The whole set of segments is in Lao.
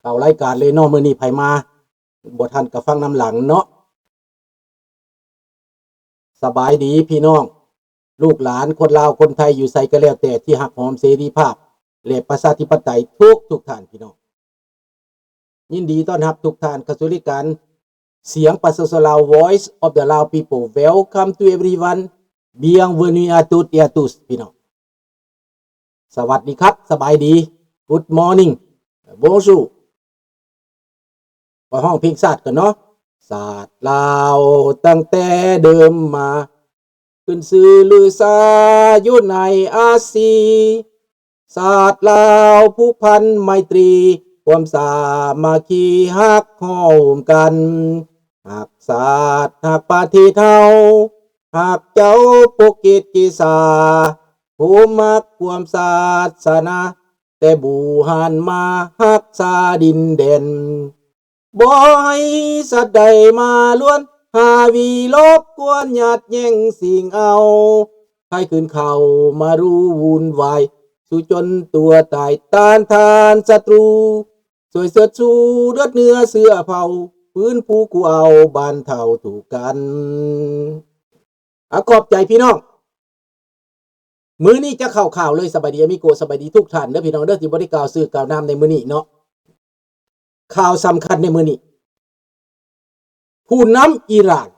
ເຂົ້າລາຍການເລີຍເນາະ ມື້ນີ້ໃຜມາບໍ່ທັນກໍຟັງນຳຫຼັງເນາະ. ສະບາຍດີພີ່ນ້ອງ ລູກຫຼານຄົນລາວຄົນໄທຢູ່ໃສກໍແລ້ວແຕ່ ທີ່ຮັກຫອມເສລີພາບ ແລະ ປະຊາທິປະໄຕທຸກໆທ່ານພີ່ນ້ອງ. ຍິນດີຕ້ອນຮັບທຸກທ່ານເຂົ້າສູ່ລາຍການສຽງປະຊາຊົນລາວ Voice of the Lao People. Welcome to everyone. Bienvenue à toutes et à tous ພີ່ນ້ອງ. ສະຫວັດດີຄັບ ສະບາຍດີ Good morning Bonjour. ຂ້ອຍຮ້ອງເພງຊາດກ່ອນເນາະ. ຊາດລາວຕັ້ງແຕ່ເດີມມາ ຂຶ້ນຊື່ລືຊາຢູ່ໃນອາຊີ. ຊາດລາວຜູກພັນໄມຕີ ຄວາມສາມັກຄີຮັກຮ່ວມກັນ ຮັກຊາດຮັກປະເທດເຮົາ ຮັກເຈົ້າປົກເກດເກສາ ຜູ້ມັກຄວາມສາສະໜາ ແຕ່ບູຮານມາຮັກສາດິນແດນ. ບໍ່ໃຫ້ສັດໃດມາລວນ ຫາວີລົບກວນຍາດແຍ່ງຊິງເອົາ ໃຫ້ຂຶ້ນເຂົ້າມາຮູ້ວຸ່ນວາຍ ສູ້ຈົນຕົວຕາຍຕ້ານທານສັດຕູ ຊ່ວຍເຊີດຊູເລືອດເນື້ອເຊື້ອເຜົ່າ ຟື້ນຟູກູ້ເອົາບ້ານເຖົ້າທຸກກັນ. ອາ ຂອບໃຈພີ່ນ້ອງ. ມື້ນີ້ຈະເຂົ້າຂ່າວເລີຍ. ສະບາຍດີອາມິໂກ ສະບາຍດີທຸກທ່ານເດີພີ່ນ້ອງເດີ ທີ່ບໍ່ໄດ້ກ່າວຊື່ກ່າວນາມໃນມື້ນີ້ເນາະ. ຂ່າວສຳຄັນໃນມື້ນີ້ ຜູ້ນຳອີຣານ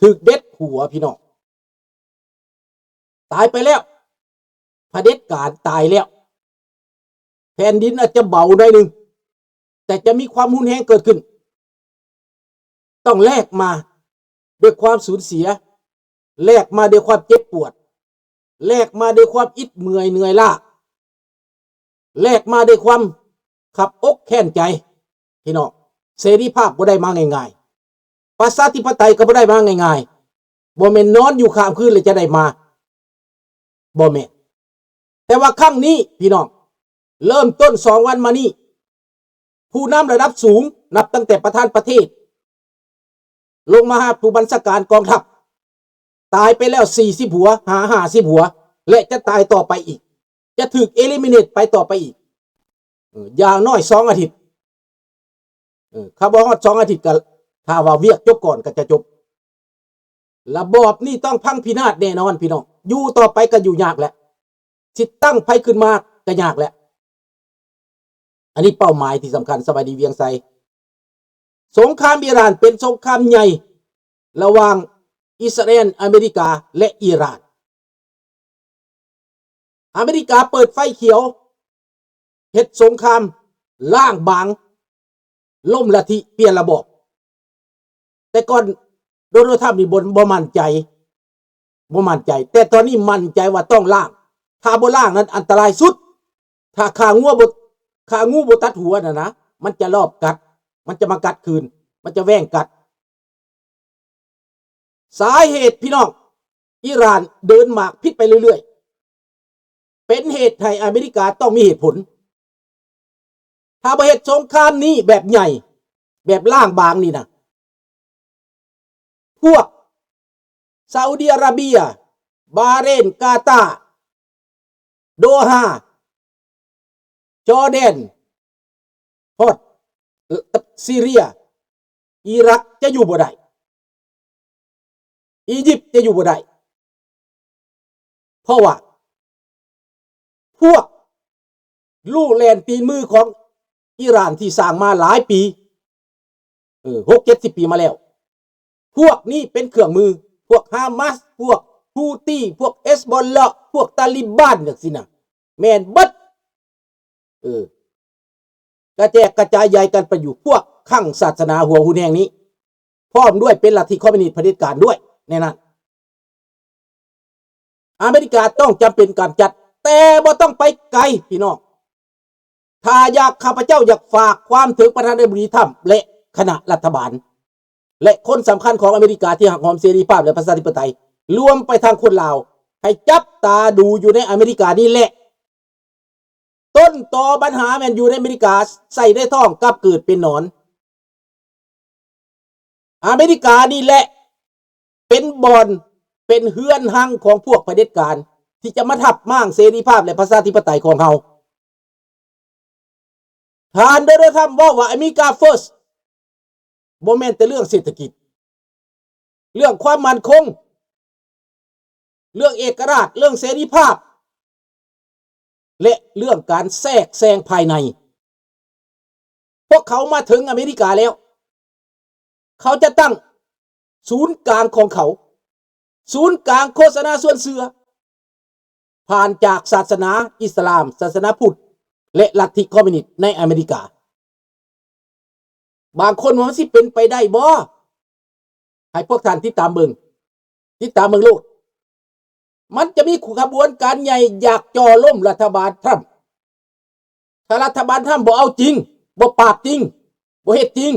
ຖືກເດັດຫົວພີ່ນ້ອງ ຕາຍໄປແລ້ວ. ຜະເດັດການຕາຍແລ້ວ. ແຜ່ນດິນອາດຈະເບົາໜ້ອຍໜຶ່ງ ແຕ່ຈະມີຄວາມຮຸນແຮງເກີດຂຶ້ນ. ຕ້ອງແລກມາດ້ວຍຄວາມສູນເສຍ, ແລກມາດ້ວຍຄວາມເຈັບປວດ, ແລກມາດ້ວຍຄວາມອິດເມື່ອຍເໜື່ອຍລ້າ, ແລກມາດ້ວຍຄວາມຄັບອົກແຄ້ນໃຈ. ພີ່ນ້ອງ, ເສລີພາບບໍ່ໄດ້ມາງ່າຍໆ. ປະຊາທິປະໄຕກໍບໍ່ໄດ້ມາງ່າຍໆ. ບໍ່ແມ່ນນອນຢູ່ຂ້າມຄືນແລ້ວຈະໄດ້ມາ. ບໍ່ແມ່ນ. ແຕ່ວ່າຄັ້ງນີ້ພີ່ນ້ອງ, ເລີ່ມຕົ້ນສອງວັນມານີ້, ຜູ້ນຳລະດັບສູງ ນັບຕັ້ງແຕ່ປະທານປະເທດ ລົງມາຫາຜູ້ບັນຊາການກອງທັບ ຕາຍໄປແລ້ວສີ່ສິບຫົວ ຫາຫ້າສິບຫົວ ແລະ ຈະຕາຍຕໍ່ໄປອີກ, ຈະຖືກ eliminate ໄປຕໍ່ໄປອີກ. ເອີ ຢ່າງໜ້ອຍສອງອາທິດ. ເອີ ຖ້າບໍ່ຮອດສອງອາທິດກໍ ຖ້າວ່າວຽກຈົບກ່ອນກໍຈະຈົບ. ລະບອບນີ້ຕ້ອງພັງພິນາດແນ່ນອນພີ່ນ້ອງ, ຢູ່ຕໍ່ໄປກໍຢູ່ຍາກແຫຼະ, ຊິຕັ້ງໃຜຂຶ້ນມາກໍຍາກແຫຼະ. ອັນນີ້ເປົ້າໝາຍທີ່ສຳຄັນ. ສະບາຍດີວຽງໄຊ. ສົງຄາມອີຣານເປັນສົງຄາມໃຫຍ່ລະຫວ່າງອິດສະຣາແອນ, ອາເມລິກາ ແລະ ອີຣານ. ອາເມລິກາເປີດໄຟຂຽວເຮັດສົງຄາມລ້າງບາງ, ລົ້ມລັດທິ, ປ່ຽນລະບອບ. ແຕ່ກ່ອນໂດນັລ ທຣຳນີ້ບໍ່, ບໍ່ໝັ້ນໃຈ, ບໍ່ໝັ້ນໃຈ, ແຕ່ຕອນນີ້ໝັ້ນໃຈວ່າຕ້ອງລ້າງ. ຖ້າບໍ່ລ້າງນັ້ນອັນຕະລາຍສຸດ. ຖ້າຂ້າງົວບໍ່, ຂ້າງູບໍ່ຕັດຫົວນັ້ນນະ, ມັນຈະລອບກັດ, ມັນຈະມາກັດຄືນ, ມັນຈະແຫວ່ງກັດ. ສາເຫດພີ່ນ້ອງ, ອີຣານເດີນໝາກຜິດໄປເລື້ອຍໆ ເປັນເຫດໃຫ້ອາເມລິກາຕ້ອງມີເຫດຜົນ. ຖ້າບໍ່ເຮັດສົງຄາມນີ້ແບບໃຫຍ່, ແບບລ້າງບາງນີ້ນະ, ພວກຊາອຸດີອາຣາເບຍ, ບາເຣນ, ກາຕາ, ໂດຮາ, ຈໍແດນ, ຮອດ ເອີ ຊີເຣຍ, ອີຣັກ ຈະຢູ່ບໍ່ໄດ້. ອີຢິບຈະຢູ່ບໍ່ໄດ້. ເພາະວ່າພວກລູກແລ່ນຕີນມືຂອງອີຣານທີ່ສ້າງມາຫຼາຍປີ, ເອີ ຫົກເຈັດສິບປີມາແລ້ວ, ພວກນີ້ເປັນເຄື່ອງມື. ພວກຮາມາສ, ພວກຮູ້ຕີ, ພວກເອັສບອລລາ, ພວກຕາລີບານ ຈັ່ງຊີ້ນະ, ແມ່ນເບິດ. ເອີ ກະແຈກກະຈາຍຢາຍກັນໄປຢູ່ພວກຄັງສາສະໜາຫົວຮຸນແຮງນີ້, ພ້ອມດ້ວຍເປັນລັດທິຄອມມິວນິດຜະເດັດການດ້ວຍໃນນັ້ນ. ອາເມລິກາຕ້ອງຈຳເປັນກຳຈັດ, ແຕ່ບໍ່ຕ້ອງໄປໄກພີ່ນ້ອງ. ຖ້າຢາກ, ຂ້າພະເຈົ້າຢາກຝາກຄວາມເຖິງປະທານາທິບໍດີທຣຳ ແລະ ຄະນະລັດຖະບານ ແລະ ຄົນສຳຄັນຂອງອາເມລິກາທີ່ຮັກຫອມເສລີພາບ ແລະ ປະຊາທິປະໄຕ, ລວມໄປທັງຄົນລາວ, ໃຫ້ຈັບຕາດູຢູ່ໃນອາເມລິການີ້ແຫຼະ. ຕົ້ນຕໍບັນຫາແມ່ນຢູ່ໃນອາເມລິກາ, ໃສ່ໃນທ້ອງກັບເກີດເປັນໜອນ. ອາເມລິການີ້ແຫຼະເປັນບ່ອນ, ເປັນເຮືອນຮັງຂອງພວກຜະເດັດການ ທີ່ຈະມາທັບມ້າງເສລີພາບ ແລະ ປະຊາທິປະໄຕຂອງເຮົາ. ທ່ານໂດນັລ ທຣຳ ເວົ້າວ່າ ອາເມລິກາ first ບໍ່ແມ່ນແຕ່ເລື່ອງເສດຖະກິດ, ເລື່ອງຄວາມໝັ້ນຄົງ, ເລື່ອງເອກະລາດ, ເລື່ອງເສລີພາບ ແລະ ເລື່ອງການແຊກແຊງພາຍໃນ. ພວກເຂົາມາເຖິງອາເມລິກາແລ້ວ, ເຂົາຈະຕັ້ງສູນກາງຂອງເຂົາ, ສູນກາງໂຄສະນາຊວນເຊື່ອ, ຜ່ານຈາກສາສະໜາອິດສະລາມ, ສາສະໜາພຸດ ແລະ ລັດທິຄອມມິວນິດໃນອາເມລິກາ. ບາງຄົນວ່າມັນຊິເປັນໄປໄດ້ບໍ່? ໃຫ້ພວກທ່ານຕິດຕາມເບິ່ງ, ຕິດຕາມເບິ່ງໂລດ. ມັນຈະມີຂະບວນການໃຫຍ່ຢາກຈໍ້ລົ້ມລັດຖະບານທຣຳ. ຖ້າລັດຖະບານທຣຳບໍ່ເອົາຈິງ, ບໍ່ປາບຈິງ, ບໍ່ເຮັດຈິງ,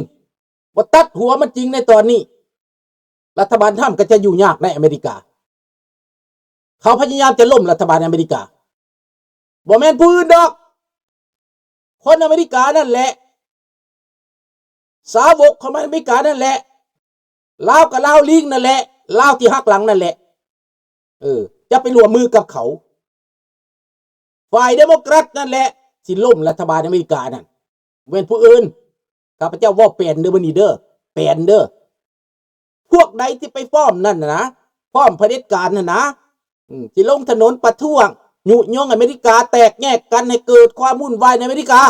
ບໍ່ຕັດຫົວມັນຈິງໃນຕອນນີ້, ລັດຖະບານທຣຳກໍຈະຢູ່ຍາກໃນອາເມລິກາ. ເຂົາພະຍາຍາມຈະລົ້ມລັດຖະບານອາເມລິກາ. ບໍ່ແມ່ນຜູ້ອື່ນດອກ, ຄົນອາເມລິການັ້ນແຫຼະ, ສາວົກຂອງອາເມລິການັ້ນແຫຼະ, ລາວກໍລາວລີງນັ້ນແຫຼະ, ລາວທີ່ຫັກຫຼັງນັ້ນແຫຼະ. ເອີ, ຈະໄປຮ່ວມມືກັບເຂົາ. ຝ່າຍເດໂມແຄຣດນັ້ນແຫຼະ ຊິລົ້ມລັດຖະບານອາເມລິການັ້ນ, ບໍ່ແມ່ນຜູ້ອື່ນ. ຂ້າພະເຈົ້າເວົ້າແປນເດີມື້ນີ້ເດີ, ແປນເດີ. ພວກໃດທີ່ໄປຟ້ອມນັ້ນນະ, ຟ້ອມຜະເດັດການຫັ້ນນະ, ອືມ, ທີ່ລົງຖະໜົນປະທ້ວງ, ຍຸຍົງອາເມລິກາແຕກແຍກກັນ ໃຫ້ເກີດຄວາມວຸ່ນວາຍໃນອາເມລິກາ,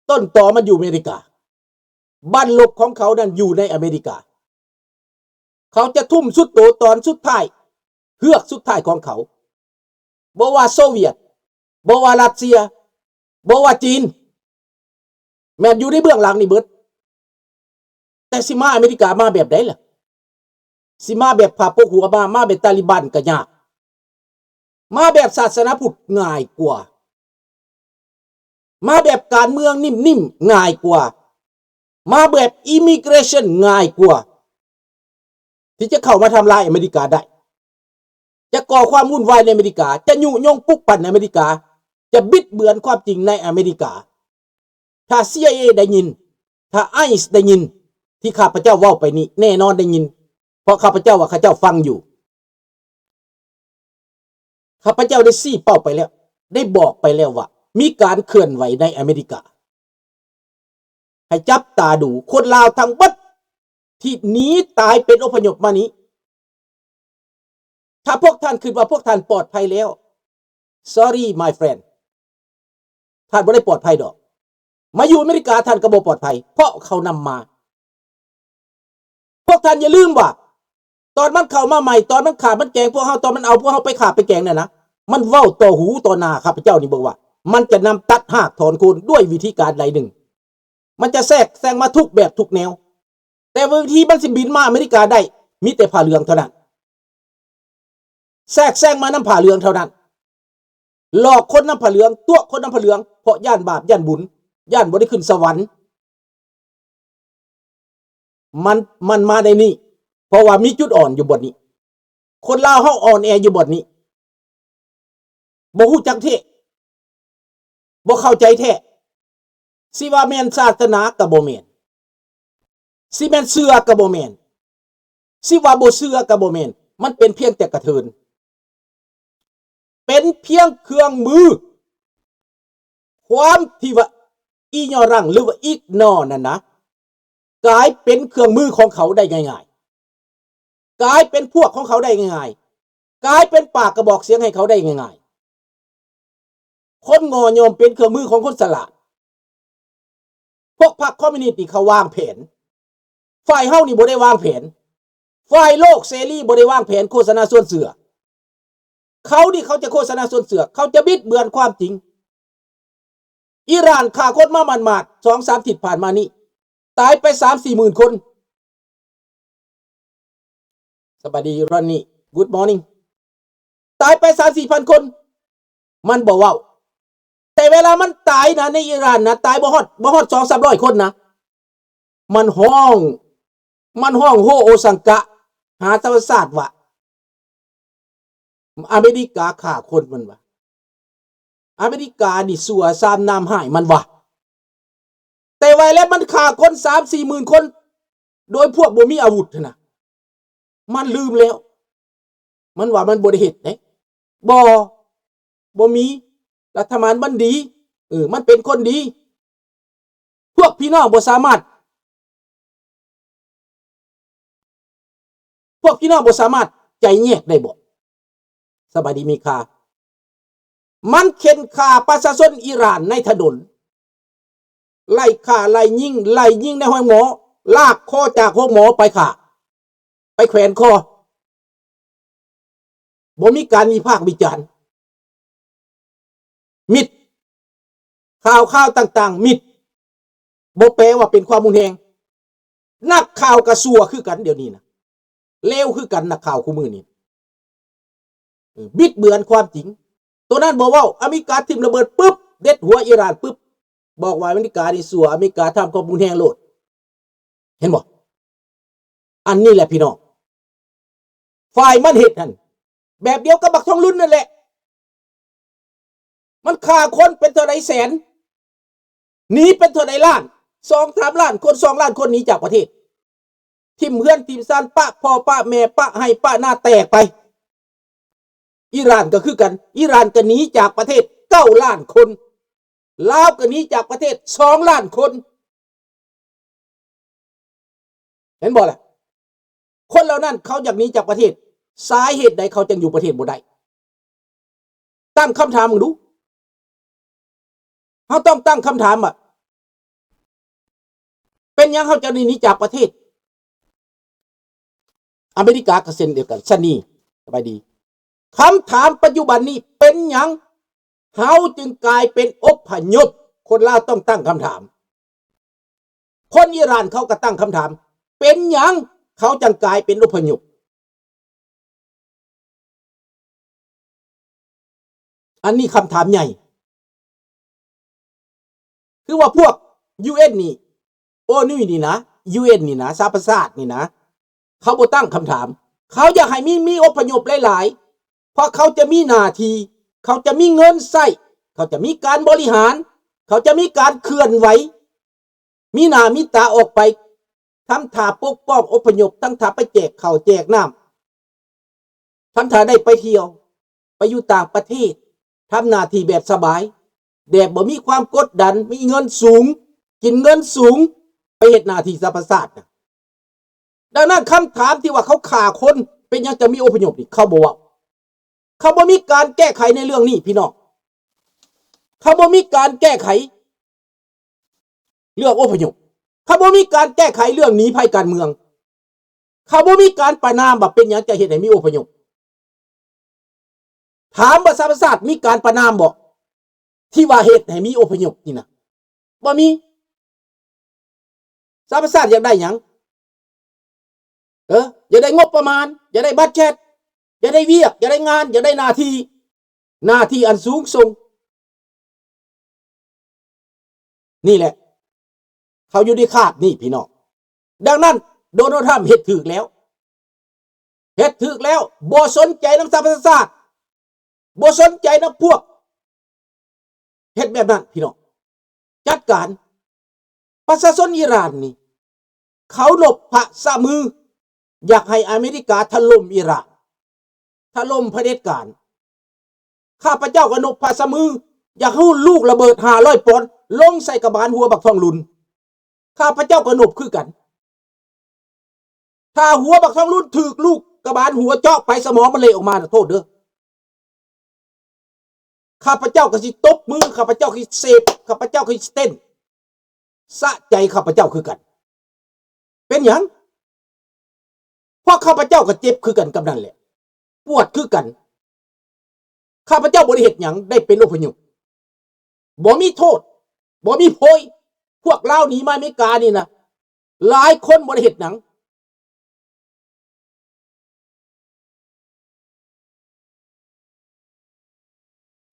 ຕົ້ນຕໍມັນຢູ່ອາເມລິກາ. ບັ້ນລົບຂອງເຂົານັ້ນຢູ່ໃນອາເມລິກາ. ເຂົາຈະທຸ່ມສຸດໂຕຕອນສຸດທ້າຍ, ເຮືອກສຸດທ້າຍຂອງເຂົາ. ບໍ່ວ່າໂຊວຽດ, ບໍ່ວ່າຣັດເຊຍ, ບໍ່ວ່າຈີນ, ແມ່ນຢູ່ໃນເບື້ອງຫຼັງນີ້ເບິດ. ແຕ່ຊິມາອາເມລິກາມາແບບໃດລະ? ຊິມາແບບຜ້າປົກຫົວມາ, ມາແບບຕາລີບັນກໍຍາກ. ມາແບບສາສະໜາພຸດງ່າຍກວ່າ. ມາແບບການເມືອງນິ່ມໆງ່າຍກວ່າ. ມາແບບ immigration ງ່າຍກວ່າ ທີ່ຈະເຂົ້າມາທຳລາຍອາເມລິກາໄດ້, ຈະກໍ່ຄວາມວຸ່ນວາຍໃນອາເມລິກາ, ຈະຍຸຍົງປຸກປັ່ນໃນອາເມລິກາ, ຈະບິດເບືອນຄວາມຈິງໃນອາເມລິກາ. ຖ້າ CIA ໄດ້ຍິນ, ຖ້າ ICE ໄດ້ຍິນ ທີ່ຂ້າພະເຈົ້າເວົ້າໄປນີ້, ແນ່ນອນໄດ້ຍິນ, ເພາະຂ້າພະເຈົ້າວ່າເຂົາເຈົ້າຟັງຢູ່. ຂ້າພະເຈົ້າໄດ້ຊີ້ເປົ້າໄປແລ້ວ, ໄດ້ບອກໄປແລ້ວວ່າ ມີການເຄື່ອນໄຫວໃນອາເມລິກາ. ໃຫ້ຈັບຕາດູຄົນລາວທັງເບິດທີ່ໜີຕາຍເປັນອົບພະຍົບມານີ້. ຖ້າພວກທ່ານຄິດວ່າພວກທ່ານປອດໄພແລ້ວ, sorry my friend, ທ່ານບໍ່ໄດ້ປອດໄພດອກ. ມາຢູ່ອາເມລິກາທ່ານກໍບໍ່ປອດໄພ, ເພາະເຂົານຳມາ. ພວກທ່ານຢ່າລືມວ່າ ຕອນມັນເຂົ້າມາໃໝ່, ຕອນມັນຂ້າມັນແກງພວກເຮົາ, ຕອນມັນເອົາພວກເຮົາໄປຂ້າໄປແກງນັ້ນນະ, ມັນເວົ້າຕໍ່ຫູຕໍ່ໜ້າຂ້າພະເຈົ້ານີ້ເບິ່ງວ່າ ມັນຈະນຳຕັດຮາກຖອນໂຄນດ້ວຍວິທີການໃດໜຶ່ງ. ມັນຈະແຊກແຊງມາທຸກແບບທຸກແນວ. ແຕ່ວິທີມັນຊິບິນມາອາເມລິກາໄດ້ ມີແຕ່ຜ້າເຫຼືອງເທົ່ານັ້ນ. ແຊກແຊງມານຳຜ້າເຫຼືອງເທົ່ານັ້ນ. ຫຼອກຄົນນຳຜ້າເຫຼືອງ, ຕົວະຄົນນຳຜ້າເຫຼືອງ, ເພາະຢ້ານບາບ, ຢ້ານບຸນ, ຢ້ານບໍ່ໄດ້ຂຶ້ນສະຫວັນ. ມັນ, ມັນມາໃນນີ້ ເພາະວ່າມີຈຸດອ່ອນຢູ່ບ່ອນນີ້. ຄົນລາວເຮົາອ່ອນແອຢູ່ບ່ອນນີ້. ບໍ່ຮູ້ຈັກແທ້, ບໍ່ເຂົ້າໃຈແທ້. ຊິວ່າແມ່ນສາສະໜາກໍບໍ່ແມ່ນ, ຊິແມ່ນເຊື່ອກໍບໍ່ແມ່ນ, ຊິວ່າບໍ່ເຊື່ອກໍບໍ່ແມ່ນ. ມັນເປັນພຽງແຕ່ກະເທີນ, ເປັນພຽງເຄື່ອງມື. ຄວາມທີ່ວ່າ ignorant ຫຼືວ່າ ignore ນັ້ນນະ ກາຍເປັນເຄື່ອງມືຂອງເຂົາໄດ້ງ່າຍໆ, ກາຍເປັນພວກຂອງເຂົາໄດ້ງ່າຍໆ, ກາຍເປັນປາກກະບອກສຽງໃຫ້ເຂົາໄດ້ງ່າຍໆ. ຄົນໂງ່ຍ່ອມເປັນເຄື່ອງມືຂອງຄົນສະຫຼາດ. ພວກພັກຄອມມິວນິດນີ້ເຂົາວາງແຜນ, ຝ່າຍເຮົານີ້ບໍ່ໄດ້ວາງແຜນ, ຝ່າຍໂລກເສລີບໍ່ໄດ້ວາງແຜນໂຄສະນາຊວນເຊື່ອ. ເຂົານີ້ເຂົາຈະໂຄສະນາຊວນເຊື່ອ, ເຂົາຈະບິດເບືອນຄວາມຈິງ. ອີຣານຂ້າຄົນມາໝາດໆ ສອງສາມທິດຜ່ານມານີ້ ຕາຍໄປສາມສີ່ໝື່ນຄົນ. ສະບາຍດີ Ronnie, good morning. ຕາຍໄປສາມສີ່ພັນຄົນ, ມັນບໍ່ເວົ້າ. ແຕ່ເວລາມັນຕາຍນະ ໃນອີຣານນະ ຕາຍບໍ່ຮອດ, ບໍ່ຮອດສອງສາມຮ້ອຍຄົນນະ. ມັນຮ້ອງ, ມັນຮ້ອງໂຮໂອສັງກະ ຫາທຳມະຊາດວ່າ ອາເມລິກາຂ້າຄົນ ມັນວ່າ ອາເມລິການີ້ຊົ່ວຊາມນາມຮ້າຍ ມັນວ່າ. ແຕ່ວ່າແລ້ວມັນຂ້າຄົນສາມສີ່ໝື່ນຄົນ ໂດຍພວກບໍ່ມີອາວຸດຫັ້ນນະ. ມັນລືມແລ້ວ, ມັນວ່າມັນບໍ່ໄດ້ເຮັດເດ້. ບໍ່, ບໍ່ມີ. ລັດຖະບານມັນດີ, ເອີ ມັນເປັນຄົນດີ. ພວກພີ່ນ້ອງບໍ່ສາມາດ ພວກພີ່ນ້ອງບໍ່ສາມາດໄຈແຍກໄດ້ບໍ່? ສະບາຍດີມີຄ່າ ມັນເຂັນຂ້າປະຊາຊົນອີຣານໃນຖະໜົນ ໄລ່ຂ້າໄລ່ຍິງ ໄລ່ຍິງໃນໂຮງໝໍ ລາກຄໍຈາກໂຮງໝໍໄປຂ້າ ໄປແຂວນຄໍ ບໍ່ມີການວິພາກວິຈານ ມິດ ຂ່າວຄາວຕ່າງໆ ມິດ ບໍ່ແປວ່າເປັນຄວາມຮຸນແຮງ. ນັກຂ່າວກະຊົ່ວຄືກັນດຽວນີ້ນະ ເລວຄືກັນນັກຂ່າວຄູ່ມື້ນີ້ ເອີ ບິດເບືອນຄວາມຈິງ. ໂຕນັ້ນບໍ່ເວົ້າ ອາເມລິກາຖິ້ມລະເບີດປຶບ ເດັດຫົວອີຣານປຶບ ບອກວ່າອາເມລິການີ້ຊົ່ວ ອາເມລິກາທຳຄວາມຮຸນແຮງໂລດ. ເຫັນບໍ່? ອັນນີ້ແຫຼະພີ່ນ້ອງ ຝ່າຍມັນເຮັດຫັ້ນ ແບບດຽວກັບບັກທອງລຸນນັ້ນແຫຼະ ມັນຂ້າຄົນເປັນເທົ່າໃດແສນ ໜີເປັນເທົ່າໃດລ້ານ ສອງສາມລ້ານຄົນ ສອງລ້ານຄົນໜີຈາກປະເທດ ຖິ້ມເຮືອນຖິ້ມຊານ ປະພໍ່ປະແມ່ ປະໄຮ່ປະນາແຕກໄປ. ອີຣານກໍຄືກັນ ອີຣານກໍໜີຈາກປະເທດເກົ້າລ້ານຄົນ ລາວກໍໜີຈາກປະເທດສອງລ້ານຄົນ. ເຫັນບໍ່ລະ? ຄົນເຫຼົ່ານັ້ນເຂົາຢາກໜີຈາກປະເທດ ສາເຫດໃດເຂົາຈຶ່ງຢູ່ປະເທດບໍ່ໄດ້? ຕັ້ງຄຳຖາມເບິ່ງດູ. ເຮົາຕ້ອງຕັ້ງຄຳຖາມວ່າ ເປັນຫຍັງເຮົາຈະໄດ້ໜີຈາກປະເທດ? ອາເມລິກາກໍເຊັ່ນດຽວກັນ ຊະນີ ສະບາຍດີ. ຄຳຖາມປັດຈຸບັນນີ້ ເປັນຫຍັງເຮົາຈຶ່ງກາຍເປັນອົບພະຍົບ? ຄົນລາວຕ້ອງຕັ້ງຄຳຖາມ. ຄົນອີຣານເຂົາກໍຕັ້ງຄຳຖາມ ເປັນຫຍັງເຂົາຈັ່ງກາຍເປັນອົບພະຍົບ? ອັນນີ້ຄຳຖາມໃຫຍ່. ຄືວ່າພວກ ຢູເອັນ ນີ້ ໂອ ນີ້ ນີ້ນະ ຢູເອັນ ນີ້ນະ ສະຫະປະຊາຊາດນີ້ນະ ເຂົາບໍ່ຕັ້ງຄຳຖາມ. ເຂົາຢາກໃຫ້ມີ ມີອົບພະຍົບຫຼາຍໆ ເພາະເຂົາຈະມີໜ້າທີ່ ເຂົາຈະມີເງິນໃຊ້ ເຂົາຈະມີການບໍລິຫານ ເຂົາຈະມີການເຄື່ອນໄຫວ ມີໜ້າມີຕາອອກໄປ ທຳທ່າປົກປ້ອງອົບພະຍົບ ທຳທ່າໄປແຈກເຂົ້າແຈກນ້ຳ ທຳທ່າໄດ້ໄປທ່ຽວ ໄປຢູ່ຕ່າງປະເທດ ທຳໜ້າທີ່ແບບສະບາຍ ແບບບໍ່ມີຄວາມກົດດັນ ມີເງິນສູງ ກິນເງິນສູງ ໄປເຮັດໜ້າທີ່ສະຫະປະຊາຊາດນະ. ດັ່ງນັ້ນ ຄຳຖາມທີ່ວ່າເຂົາຂ້າຄົນ ເປັນຫຍັງຈະມີອົບພະຍົບນີ້ ເຂົາບໍ່ເວົ້າ. ເຂົາບໍ່ມີການແກ້ໄຂໃນເລື່ອງນີ້ພີ່ນ້ອງ. ເຂົາບໍ່ມີການແກ້ໄຂເລື່ອງອົບພະຍົບ. ເຂົາບໍ່ມີການແກ້ໄຂເລື່ອງໜີໄພການເມືອງ. ເຂົາບໍ່ມີການປະນາມວ່າເປັນຫຍັງຈະເຮັດໃຫ້ມີອົບພະຍົບ. ຖາມວ່າສະຫະປະຊາຊາດມີການປະນາມບໍ່ ທີ່ວ່າເຮັດໃຫ້ມີອົບພະຍົບນີ້ນະ? ບໍ່ມີ. ສະຫະປະຊາຊາດຢາກໄດ້ຫຍັງ? ເອີ ຢາກໄດ້ງົບປະມານ, ຢາກໄດ້ບັດເຈັດ, ຢາກໄດ້ວຽກ, ຢາກໄດ້ງານ, ຢາກໄດ້ໜ້າທີ່, ໜ້າທີ່ອັນສູງສົ່ງ. ນີ້ແຫຼະ ເຂົາຢູ່ໃນຄາບນີ້ພີ່ນ້ອງ. ດັ່ງນັ້ນ ໂດນັລ ທຣຳ ເຮັດຖືກແລ້ວ. ເຮັດຖືກແລ້ວ ບໍ່ສົນໃຈນຳສະຫະປະຊາຊາດ ບໍ່ສົນໃຈນຳພວກເຮັດແບບນັ້ນພີ່ນ້ອງ. ຈັດການ ປະຊາຊົນອີຣານນີ້ ເຄົາລົບພະສະມື ຢາກໃຫ້ອາເມລິກາຖະຫຼົ່ມອີຣານ ຖະຫຼົ່ມຜະເດັດການ. ຂ້າພະເຈົ້າກໍນົບພະສະມື ຢາກຮູ້ລູກລະເບີດຫ້າຮ້ອຍປອນ ລົງໃສ່ກະບານຫົວບັກທອງລຸນ. ຂ້າພະເຈົ້າກໍນົບຄືກັນ. ຖ້າຫົວບັກທອງລຸນຖືກລູກກະບານຫົວເຈາະໄປ ສະໝອງມັນເລອອກມານະ ໂທດເດີ. ຂ້າພະເຈົ້າກໍຊິຕົບມື, ຂ້າພະເຈົ້າກໍຊິເສບ, ຂ້າພະເຈົ້າກໍຊິເຕັ້ນ. ສະໃຈຂ້າພະເຈົ້າຄືກັນ. ເປັນຫຍັງ? ເພາະຂ້າພະເຈົ້າກໍເຈັບຄືກັນກັບນັ້ນແຫຼະ ປວດຄືກັນ. ຂ້າພະເຈົ້າບໍ່ໄດ້ເຮັດຫຍັງ ໄດ້ເປັນອົບພະຍົບ ບໍ່ມີໂທດ ບໍ່ມີໂພຍ. ພວກລາວໜີມາອາເມລິການີ້ນະ ຫຼາຍຄົນບໍ່ໄດ້ເຮັດຫຍັງ.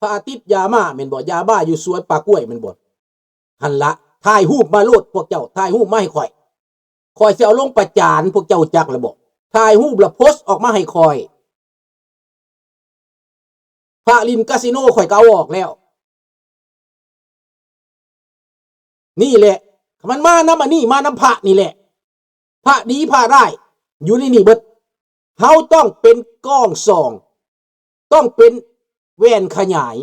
ພາຕິດຢາມາແມ່ນບໍ່? ຢາບ້າຢູ່ສວນປ່າກ້ວຍແມ່ນບໍ່? ຫັ້ນລະ ຖ່າຍຮູບມາໂລດ ພວກເຈົ້າ ຖ່າຍຮູບມາໃຫ້ຂ້ອຍ ຂ້ອຍຊິເອົາລົງປະຈານ ພວກເຈົ້າຮູ້ຈັກແລ້ວບໍ່? ຖ່າຍຮູບລະໂພສອອກມາໃຫ້ຂ້ອຍ. ພະຫຼິ້ນກາສິໂນຂ້ອຍກໍເອົາອອກແລ້ວ. ນີ້ແຫຼະ ມັນມານຳອັນນີ້ ມານຳພະນີ້ແຫຼະ. ພະດີພະຮ້າຍຢູ່ໃນນີ້ເບິດ. ເຮົາຕ້ອງເປັນກ້ອງສ່ອງ ຕ້ອງເປັນແວ່ນຂະຫຍາຍ